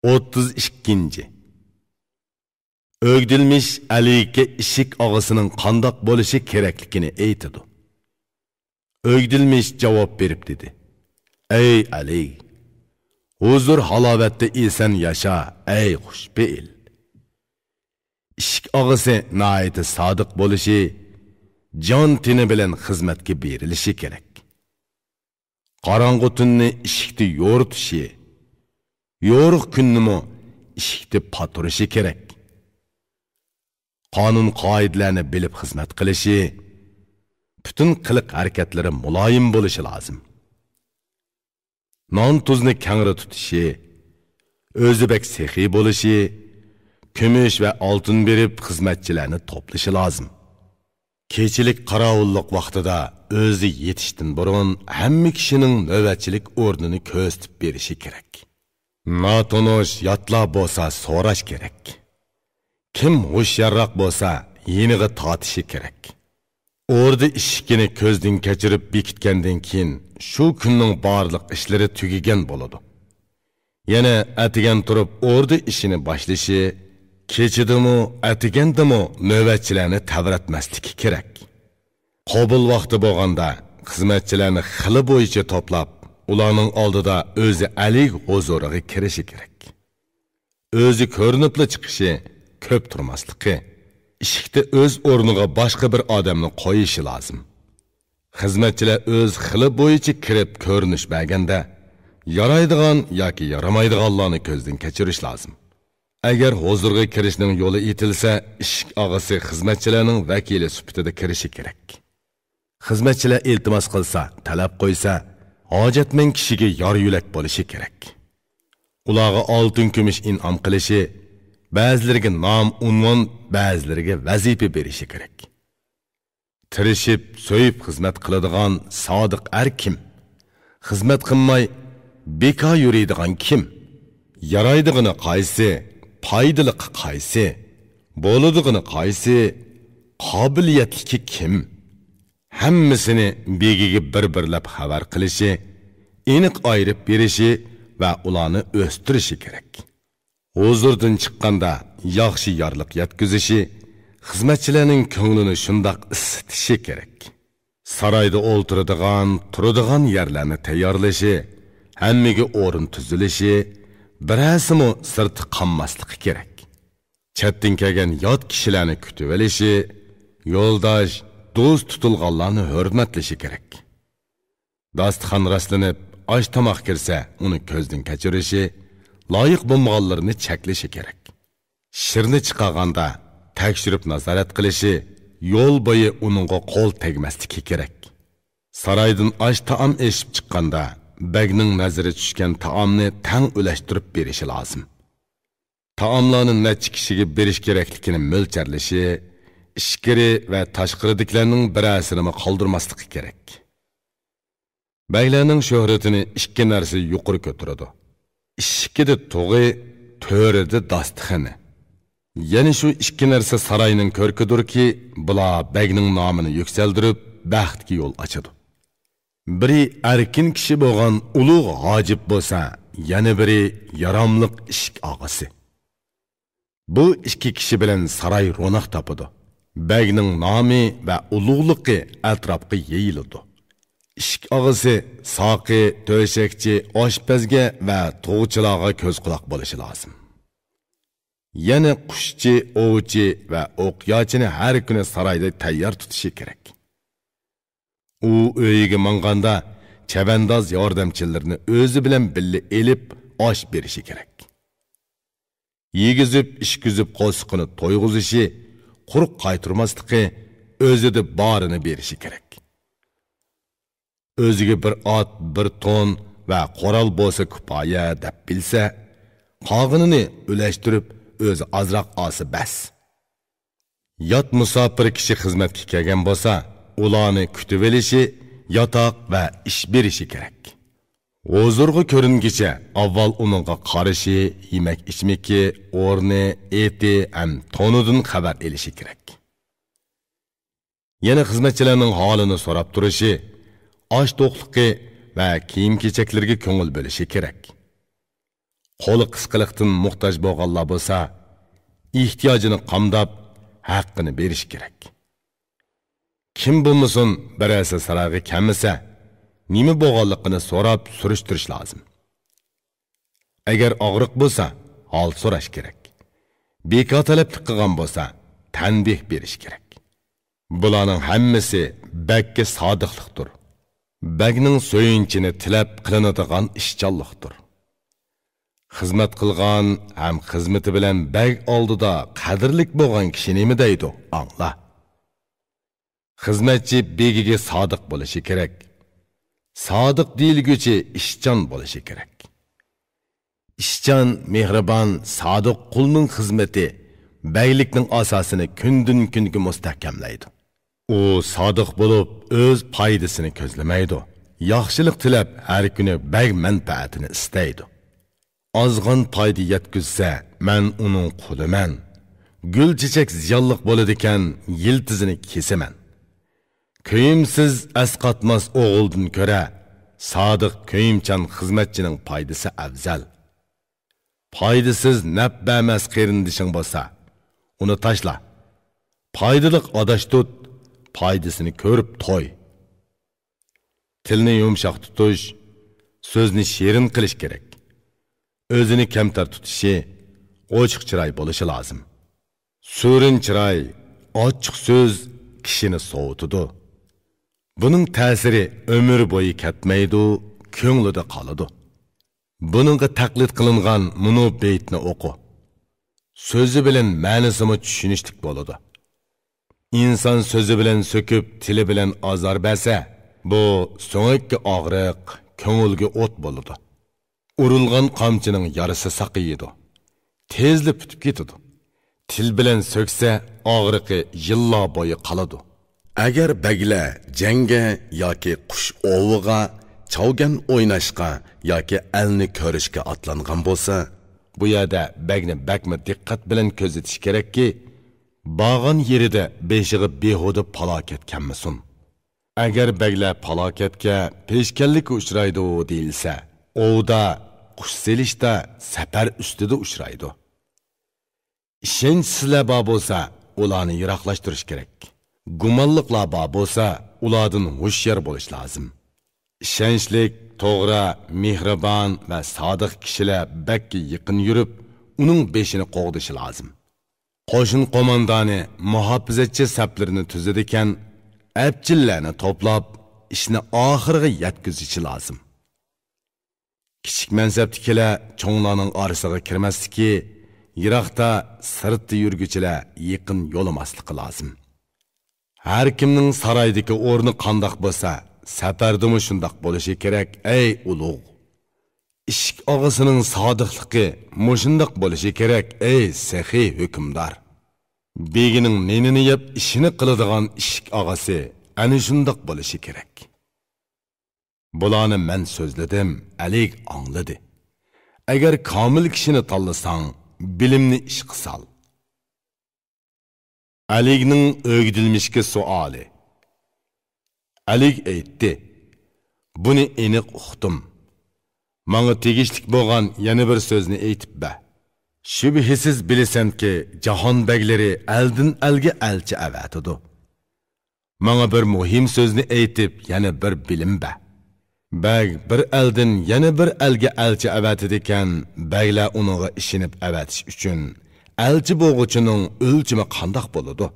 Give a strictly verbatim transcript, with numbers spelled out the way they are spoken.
ئوتتۇز ئىككىنچى. ئۆگدۈلمىش ئەلىگە ئىشىك ئاغىسىنىڭ قانداق بولۇشى كېرەكلىكىنى ئېيتىدۇ. ئۆگدۈلمىش جاۋاب بېرىپ دېدى: «ئەي ئەلى، ھۇزۇر-ھالاۋەتتە ئېسەن ياشا، ئەي خۇشپېئىل.» ئىشىك ئاغىسى ناھايىتى سادىق بولۇشى، جان-تېنى بىلەن خىزمەتكە بېرىلىشى كېرەك. قاراڭغۇ تۈننى ئىشىكتە يورۇتۇشى، يورۇق كۈننىمۇ ئىشىكتە پاتۇرۇشى كېرەك. قانۇن-قائىدىلەرنى بىلىپ خىزمەت قىلىشى، پۈتۈن قىلىق-ھەرىكەتلىرى مۇلايىم بولۇشى لازىم. نان-تۇزنى كەڭرى تۇتۇشى، ئۆزى بەك سېخىي بولۇشى، كۈمۈش ۋە ئالتۇن بېرىپ خىزمەتچىلەرنى توپلىشى لازىم. كېچىلىك قاراۋۇللۇق ۋاقتىدا ئۆزى يېتىشتىن بۇرۇن ھەممە كىشىنىڭ نۆۋەتچىلىك ئورنىنى كۆرسىتىپ بېرىشى كېرەك. ناتونۇش ياتلار بولسا سوراش كېرەك. كىم ھوشيارراق بولسا يېنىغا تارتىشى كېرەك. ئوردا ئىشىكىنى كۆزدىن كەچۈرۈپ بېكىتكەندىن كېيىن شۇ كۈننىڭ بارلىق ئىشلىرى تۈگىگەن بولىدۇ. يەنە ئەتىگەن تۇرۇپ ئوردا ئىشىنى باشلىشى، كېچىدىمۇ، ئەتىگەندىمۇ نۆۋەتچىلەرنى تەۋرەتمەسلىكى كېرەك. قوبۇل ۋاقتى بولغاندا خىزمەتچىلەرنى خىلى بويىچە توپلاپ، ئۇلارنىڭ ئالدىدا ئۆزى ئەلىگ ھۇزۇرىغا كىرىشى كېرەك. ئۆزى كۆرۈنۈپلا چىقىشى، كۆپ تۇرماسلىقى، ئىشىكتە ئۆز ئورنىغا باشقا بىر ئادەمنى قويۇشى لازىم. خىزمەتچىلەر ئۆز خىلى بويىچە كىرىپ كۆرۈنۈش بەرگەندە، يارايدىغان ياكى يارىمايدىغانلارنى كۆزدىن كەچۈرۈش لازىم. ئەگەر ھۇزۇرغا كىرىشنىڭ يولى ئېيتىلسا، ئىشىك ئاغىسى خىزمەتچىلەرنىڭ ۋەكىلى سۈپىتىدە كىرىشى كېرەك. خىزمەتچىلەر ئىلتىماس قىلسا، تەلەپ قويسا، ھاجەتمەن كىشىگە يار يۆلەك بولۇشى كېرەك. ئۇلارغا ئالتۇن-كۈمۈش ئىنئام قىلىشى، بەزىلىرىگە نام، ئۇنۋان، بەزىلىرىگە ۋەزىپە بېرىشى كېرەك. تىرىشىپ، سۆيۈپ خىزمەت قىلىدىغان سادىق ئەر كىم؟ خىزمەت قىلماي بىكار يۈرىدىغان كىم؟ يارايدىغىنى قايسى؟ پايدىلىقى قايسى؟ بولىدىغىنى قايسى؟ قابىلىيەتلىكى كىم؟ ھەممىسىنى بېگىگە بىر-بىرلەپ خەۋەر قىلىشى، ئېنىق ئايرىپ بېرىشى ۋە ئۇلارنى ئۆستۈرۈشى كېرەك. ھۇزۇردىن چىققاندا ياخشى يارلىق يەتكۈزۈشى، خىزمەتچىلەرنىڭ كۆڭلىنى شۇنداق ئىسسىتىشى كېرەك. سارايدا ئولتۇرىدىغان، تۇرىدىغان يەرلەرنى تەييارلىشى، ھەممىگە ئورۇن تۈزۈلۈشى، بىرەرسىمۇ سىرتتا قالماسلىقى كېرەك. چەتتىن كەلگەن يات كىشىلەرنى كۈتۈۋېلىشى، يولداش، دوست تۇتۇلغانلارنى ھۆرمەتلىشى كېرەك. داستىخان راسلىنىپ، ئاش-تاماق كىرسە، ئۇنى كۆزدىن كەچۈرۈشى، لايىق بولمىغانلىرىنى چەكلىشى كېرەك. شىرنى چىقارغاندا تەكشۈرۈپ نازارەت قىلىشى، يول بويى ئۇنىڭغا قول تەگمەسلىكى كېرەك. سارايدىن ئاش-تائام ئېشىپ چىققاندا، بەگنىڭ نەزىرى چۈشكەن تائامنى تەڭ ئۈلەشتۈرۈپ بېرىشى لازىم. تائاملارنى نەچچە كىشىگە بېرىش كېرەكلىكىنى مۆلچەرلىشى، ئىچكىرى ۋە تاشقىرىدىكىلەرنىڭ بىرەرسىنىمۇ قالدۇرماسلىقى كېرەك. بەگلەرنىڭ شۆھرىتىنى ئىككى نەرسە يۇقىرى كۆتۈرىدۇ. ئىشىكىدە تۇغى، تۆرىدە داستىخىنى. يەنە شۇ ئىككى نەرسە ساراينىڭ كۆركىدۇركى، بۇلار بەگنىڭ نامىنى يۈكسەلدۈرۈپ، بەختكە يول ئاچىدۇ. بىرى ئەركىن كىشى بولغان ئۇلۇغ ھاجىپ بولسا، يەنە بىرى ياراملىق ئىشىك ئاغىسى. بۇ ئىككى كىشى بىلەن ساراي روناق تاپىدۇ. بەگنىڭ نامى ۋە ئۇلۇغلۇقى ئەتراپقا يېيىلىدۇ. ئىشىك ئاغىسى ساقى، تۆشەكچى، ئاشپەزگە ۋە تۇغچىلارغا كۆز-قۇلاق بولۇشى لازىم. يەنە قۇشچى، ئوۋچى ۋە ئوقياچىنى ھەر كۈنى سارايدا تەييار تۇتۇشى كېرەك. ئۇ ئۆيىگە ماڭغاندا، چەۋەنداز ياردەمچىلىرىنى ئۆزى بىلەن بىللە ئېلىپ، ئاش بېرىشى كېرەك. يېگۈزۈپ، ئىچكۈزۈپ، قورسىقىنى تويغۇزۇشى، قۇرۇق قايتۇرماسلىقى، ئۆزىدە بارىنى بېرىشى كېرەك. ئۆزىگە بىر ئات، بىر تون ۋە قورال بولسا كۇپايە دەپ بىلسە، قالغىنىنى ئۈلەشتۈرۈپ، ئۆزى ئازراق ئالسا بەس. يات مۇساپىر كىشى خىزمەتكە كەلگەن بولسا، ئۇلارنى كۈتۈۋېلىشى، ياتاق ۋە ئىش بېرىشى كېرەك. ھۇزۇرغا كۆرۈنگۈچە ئاۋۋال ئۇنىڭغا قارىشى، يېمەك-ئىچمىكى، ئورنى، ئېتى ھەم تونىدىن خەۋەر ئېلىشى كېرەك. يەنە خىزمەتچىلەرنىڭ ھالىنى سوراپ تۇرۇشى، ئاش توقلۇقى ۋە كىيىم-كېچەكلىرىگە كۆڭۈل بۆلۈشى كېرەك. قولى قىسقىلىقتىن موھتاج بولغانلار بولسا، ئېھتىياجىنى قامداپ، ھەققىنى بېرىش كېرەك. كىم بولمىسۇن، بىرەرسى سارايغا كەلمىسە، نېمە بولغانلىقىنى سوراپ سۈرۈشتۈرۈش لازىم. ئەگەر ئاغرىق بولسا، ھال سوراش كېرەك. بىكار تەلەپلىك قىلغان بولسا، تەنبىھ بېرىش كېرەك. بۇلارنىڭ ھەممىسى بەگكە سادىقلىقتۇر. بەگنىڭ سۆيۈنچىنى تىلەپ قىلىنىدىغان ئىشچانلىقتۇر. خىزمەت قىلغان ھەم خىزمىتى بىلەن بەگ ئالدىدا قەدىرلىك بولغان كىشى نېمە دەيدۇ، ئاڭلا. خىزمەتچى بېگىگە سادىق بولۇشى كېرەك. سادىق دېيىلگۈچى ئىشچان بولۇشى كېرەك. ئىشچان، مېھرىبان، سادىق قۇلنىڭ خىزمىتى بەگلىكنىڭ ئاساسىنى كۈندىن-كۈنگە مۇستەھكەملەيدۇ. ئۇ سادىق بولۇپ، ئۆز پايدىسىنى كۆزلىمەيدۇ. ياخشىلىق تىلەپ، ھەر كۈنى بەگ مەنپەئەتىنى ئىستەيدۇ. ئازغان پايدا يەتكۈزسە، مەن ئۇنىڭ قۇلىمەن. گۈل چېچەك زىيانلىق بولىدىكەن، يىلتىزىنى كېسىمەن. كۆيۈمسىز، ئەسقاتماس ئوغۇلدىن كۆرە، سادىق، كۆيۈمچان خىزمەتچىنىڭ پايدىسى ئەۋزەل. پايدىسىز، نەپ بەرمەس قېرىندىشىڭ بولسا، ئۇنى تاشلا. پايدىلىق ئاداش تۇت، پايدىسىنى كۆرۈپ توي. تىلنى يۇمشاق تۇتۇش، سۆزنى شېرىن قىلىش كېرەك. ئۆزىنى كەمتەر تۇتۇشى، ئوچۇق چىراي بولۇشى لازىم. سۈرۈن چىراي، ئاچچىق سۆز كىشىنى سوۋۇتىدۇ. بۇنىڭ تەسىرى ئۆمۈر بويى كەتمەيدۇ، كۆڭلىدە قالىدۇ. بۇنىڭغا تەقلىد قىلىنغان مۇنۇ بېيىتنى ئوقۇ. سۆزى بىلەن مەنىسىمۇ چۈشىنىشلىك بولىدۇ. ئىنسان سۆزى بىلەن سۆكۈپ، تىلى بىلەن ئازار بەرسە، بۇ سۆڭەككە ئاغرىق، كۆڭۈلگە ئوت بولىدۇ. ئۇرۇلغان قامچىنىڭ يارىسى ساقىيىدۇ. تېزلا پۈتۈپ كېتىدۇ. تىل بىلەن سۆكسە، ئاغرىقى يىللار بويى قالىدۇ. ئەگەر بەگلەر جەڭگە ياكى قۇش ئوۋىغا، چاۋگەن ئويناشقا ياكى ئەلنى كۆرۈشكە ئاتلانغان بولسا، بۇ يەردە بەگنى بەكمۇ دىققەت بىلەن كۆزىتىش كېرەككى، بارغان يېرىدە بېشىغا بىھۇدە پالاكەت كەلمىسۇن. ئەگەر بەگلەر پالاكەتكە، پېشكەللىككە ئۇچرايدۇ دېيىلسە، ئوۋدا، قۇش سېلىشتا، سەپەر ئۈستىدە ئۇچرايدۇ. ئىشەنچسىزلەر بار بولسا، ئۇلارنى يىراقلاشتۇرۇش كېرەك. گۇمانلىقلار بار بولسا، ئۇلاردىن ھوشيار بولۇش لازىم. ئىشەنچلىك، توغرا، مېھرىبان ۋە سادىق كىشىلەر بەگكە يېقىن يۈرۈپ، ئۇنىڭ بېشىنى قوغدىشى لازىم. قوشۇن قوماندانى مۇھاپىزەتچى سەپلىرىنى تۈزىدىكەن، ئەپچىللەرنى توپلاپ، ئىشنى ئاخىرىغا يەتكۈزۈشى لازىم. كىچىك مەنسەپتىكىلەر چوڭلارنىڭ ئارىسىغا كىرمەسلىكى، يىراقتا، سىرتتا يۈرگۈچىلەر يېقىن يولىماسلىقى لازىم. ھەر كىمنىڭ سارايدىكى ئورنى قانداق بولسا، سەپەردىمۇ شۇنداق بولۇشى كېرەك، ئەي ئۇلۇغ! ئىشىك ئاغىسىنىڭ سادىقلىقى مۇشۇنداق بولۇشى كېرەك، ئەي سېخىي ھۆكۈمدار! بېگىنىڭ نېنىنى يەپ ئىشىنى قىلىدىغان ئىشىك ئاغىسى ئەنە شۇنداق بولۇشى كېرەك. بۇلارنى مەن سۆزلىدىم، ئەلىگ ئاڭلىدى. ئەگەر كامىل كىشىنى تاللىساڭ، بىلىمنى ئىشقا سال. ئەلىگنىڭ ئۆگدۈلمىشكە سوئالى. ئەلىگ ئېيتتى: بۇنى ئېنىق ئۇقتۇم. ماڭا تېگىشلىك بولغان يەنە بىر سۆزنى ئېيتىپ بەر. شۈبھىسىز بىلىسەنكى، جاھان بەگلىرى ئەلدىن ئەلگە ئەلچى ئەۋەتىدۇ. ماڭا بىر مۇھىم سۆزنى ئېيتىپ، يەنە بىر بىلىم بەر. بەگ بىر ئەلدىن يەنە بىر ئەلگە ئەلچى ئەۋەتىدىكەن، بەگلەر ئۇنىڭغا ئىشىنىپ ئەۋەتىش ئۈچۈن، ئەلچى بولغۇچىنىڭ ئۆلچىمى قانداق بولىدۇ؟